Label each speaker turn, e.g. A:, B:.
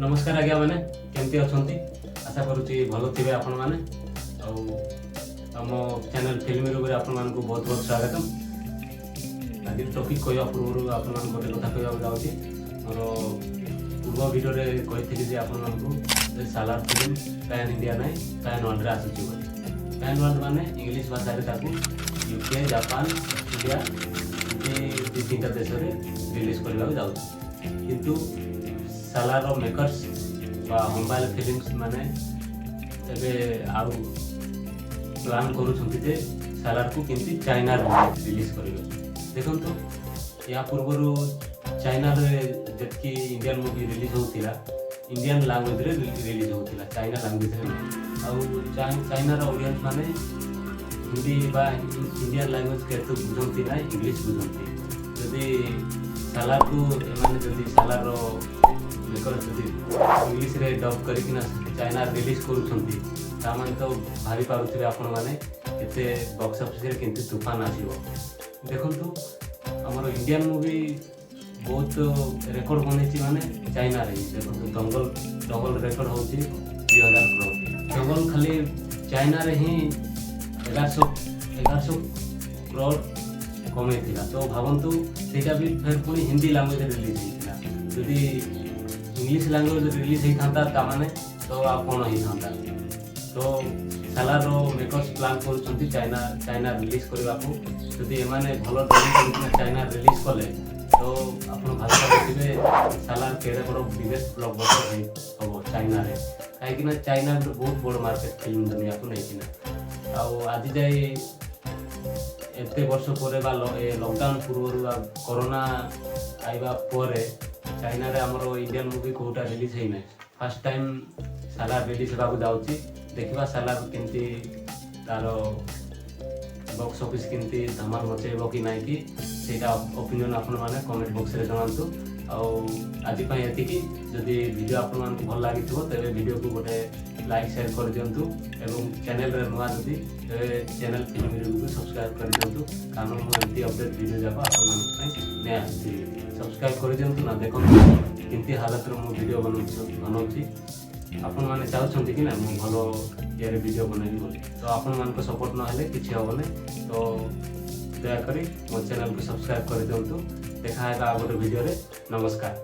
A: ନମସ୍କାର ଆଜ୍ଞା ମାନେ, କେମିତି ଅଛନ୍ତି? ଆଶା କରୁଛି ଭଲ ଥିବେ ଆପଣମାନେ। ଆଉ ଆମ ଚ୍ୟାନେଲ୍ ଫିଲ୍ମ ରୁମରେ ଆପଣମାନଙ୍କୁ ବହୁତ ବହୁତ ସ୍ୱାଗତ। ଆଜି ଟପିକ୍ କହିବା ପୂର୍ବରୁ ଆପଣମାନଙ୍କୁ ଗୋଟେ କଥା କହିବାକୁ ଯାଉଛି। ମୋର ପୂର୍ବ ଭିଡ଼ିଓରେ କହିଥିଲି ଯେ ଆପଣମାନଙ୍କୁ ଯେ ସାଲାର ଫିଲ୍ମ ପ୍ୟାନ୍ ଇଣ୍ଡିଆ ନାହିଁ, ପ୍ୟାନ୍ ୱାର୍ଲଡରେ ଆସୁଛି ବୋଲି। ପ୍ୟାନ୍ ୱାର୍ଲଡ ମାନେ ଇଂଲିଶ ଭାଷାରେ ତାକୁ ୟୁକେ, ଜାପାନ, ଇଣ୍ଡିଆ ଏମିତି ଦୁଇ ତିନିଟା ଦେଶରେ ରିଲିଜ୍ କରିବାକୁ ଯାଉଛି। କିନ୍ତୁ ସାଲାରର ମେକର୍ସ ବା ହୋମ୍ବାଲ ଫିଲ୍ମସ୍ ମାନେ ଏବେ ଆଉ ପ୍ଲାନ୍ କରୁଛନ୍ତି ଯେ ସାଲାରକୁ କେମିତି ଚାଇନାରେ ରିଲିଜ୍ କରିବେ। ଦେଖନ୍ତୁ, ଏହା ପୂର୍ବରୁ ଚାଇନାରେ ଯେତିକି ଇଣ୍ଡିଆନ୍ ମୁଭି ରିଲିଜ୍ ହେଉଥିଲା, ଇଣ୍ଡିଆନ୍ ଲାଙ୍ଗୁଏଜରେ ରିଲିଜ୍ ହେଉଥିଲା, ଚାଇନା ଲାଙ୍ଗୁଏଜରେ ନୁହେଁ। ଆଉ ଚାଇନାର ଅଡ଼ିଏନ୍ସ ମାନେ ହିନ୍ଦୀ ବା ଇଣ୍ଡିଆନ୍ ଲାଙ୍ଗୁଏଜ କେତେ ବୁଝନ୍ତି ନା, ଇଂଲିଶ ବୁଝନ୍ତି। ଯଦି ସାଲାରକୁ ଏମାନେ ଯଦି ସାଲାରର ମେକର ଯଦି ଇଂଲିଶରେ ଡବ୍ କରିକିନା ଚାଇନା ରିଲିଜ୍ କରୁଛନ୍ତି, ତାମାନେ ତ ଭାବି ପାରୁଥିବେ ଆପଣମାନେ କେତେ ବକ୍ସ ଅଫିସରେ କେମିତି ତୁଫାନ ଆସିବ। ଦେଖନ୍ତୁ, ଆମର ଇଣ୍ଡିଆନ୍ ମୁଭି ବହୁତ ରେକର୍ଡ ବନେଇଛି ମାନେ ଚାଇନାରେ ହିଁ। ଦେଖନ୍ତୁ, ଦଙ୍ଗଲ, ଦଙ୍ଗଲ ରେକର୍ଡ ହେଉଛି 2000 କ୍ରୋଡ଼। ଦଙ୍ଗଲ ଖାଲି ଚାଇନାରେ ହିଁ 1100 କ୍ରୋଡ଼ କମେଇଥିଲା। ତ ଭାବନ୍ତୁ, ସେଇଟା ବି ଫେର ପୁଣି ହିନ୍ଦୀ ଲାଙ୍ଗୁଏଜରେ ରିଲିଜ୍ ହେଇଥିଲା। ଯଦି ଇଂଲିଶ ଲାଙ୍ଗୁଏଜ ରିଲିଜ୍ ହେଇଥାନ୍ତା, ତାମାନେ ତ ଆଉ କ'ଣ ହେଇଥାନ୍ତା? ତ ସାଲାରର ମେକର୍ସ ପ୍ଲାନ୍ କରୁଛନ୍ତି ଚାଇନା ଚାଇନା ରିଲିଜ୍ କରିବାକୁ। ଯଦି ଏମାନେ ଭଲ ଡବିଂ କରିକିନା ଚାଇନା ରିଲିଜ୍ କଲେ, ତ ଆପଣ ଭାବିପାରୁଥିବେ ସାଲାର କେଡ଼େ ବଡ଼ ବିଗେଷ୍ଟ ବ୍ଲକବଷ୍ଟର ହେଇ ହେବ ଚାଇନାରେ। କାହିଁକିନା ଚାଇନା ଗୋଟେ ବହୁତ ବଡ଼ ମାର୍କେଟ ଫିଲ୍ମ ଦୁନିଆକୁ ନେଇକିନା। ଆଉ ଆଜି ଯାଇ ଏତେ ବର୍ଷ ପରେ ବା ଏ ଲକଡାଉନ ପୂର୍ବରୁ ବା କରୋନା ଆଇବା ପରେ ଚାଇନାରେ ଆମର ଇଣ୍ଡିଆନ୍ ମୁଭି କେଉଁଟା ରିଲିଜ୍ ହେଇନାହିଁ। ଫାର୍ଷ୍ଟ ଟାଇମ୍ ସାଲାର ରିଲିଜ୍ ହେବାକୁ ଯାଉଛି। ଦେଖିବା ସାଲାର କେମିତି ତାର ବକ୍ସ ଅଫିସ୍ କେମିତି ଧମାଲ ମଚେଇବ କି ନାହିଁ କି, ସେଇଟା ଓପିନିଅନ୍ ଆପଣମାନେ କମେଣ୍ଟ ବକ୍ସରେ ଜଣାନ୍ତୁ। ଆଉ ଆଜି ପାଇଁ ଏତିକି। ଯଦି ଭିଡ଼ିଓ ଆପଣମାନଙ୍କୁ ଭଲ ଲାଗିଥିବ, ତେବେ ଭିଡ଼ିଓକୁ ଗୋଟେ ଲାଇକ୍, ସେୟାର କରିଦିଅନ୍ତୁ ଏବଂ ଚ୍ୟାନେଲରେ ନୂଆ ଯଦି, ତେବେ ଚ୍ୟାନେଲ୍ ଫିଲ୍ମ ରିଭ୍ୟୁକୁ ସବସ୍କ୍ରାଇବ୍ କରିଦିଅନ୍ତୁ, କାରଣ ମୁଁ ଏମିତି ଅପଡ଼େଟ୍ ଭିଡ଼ିଓ ଯାକ ଆପଣମାନଙ୍କ ପାଇଁ ନେଇ ଆସୁଛି। ସବସ୍କ୍ରାଇବ୍ କରିଦିଅନ୍ତୁ ନା। ଦେଖନ୍ତୁ କେମିତି ହାଲତରେ ମୁଁ ଭିଡ଼ିଓ ବନଉଛି। ଆପଣମାନେ ଚାହୁଁଛନ୍ତି କି ନା ମୁଁ ଭଲ ଇଏରେ ଭିଡ଼ିଓ ବନେଇବି ବୋଲି, ତ ଆପଣମାନଙ୍କ ସପୋର୍ଟ ନହେଲେ କିଛି ହେବନି। ତ ଦୟାକରି ମୋ ଚ୍ୟାନେଲକୁ ସବସ୍କ୍ରାଇବ୍ କରିଦିଅନ୍ତୁ। ଦେଖା ହେବା ଆଉ ଗୋଟେ ଭିଡ଼ିଓରେ। ନମସ୍କାର।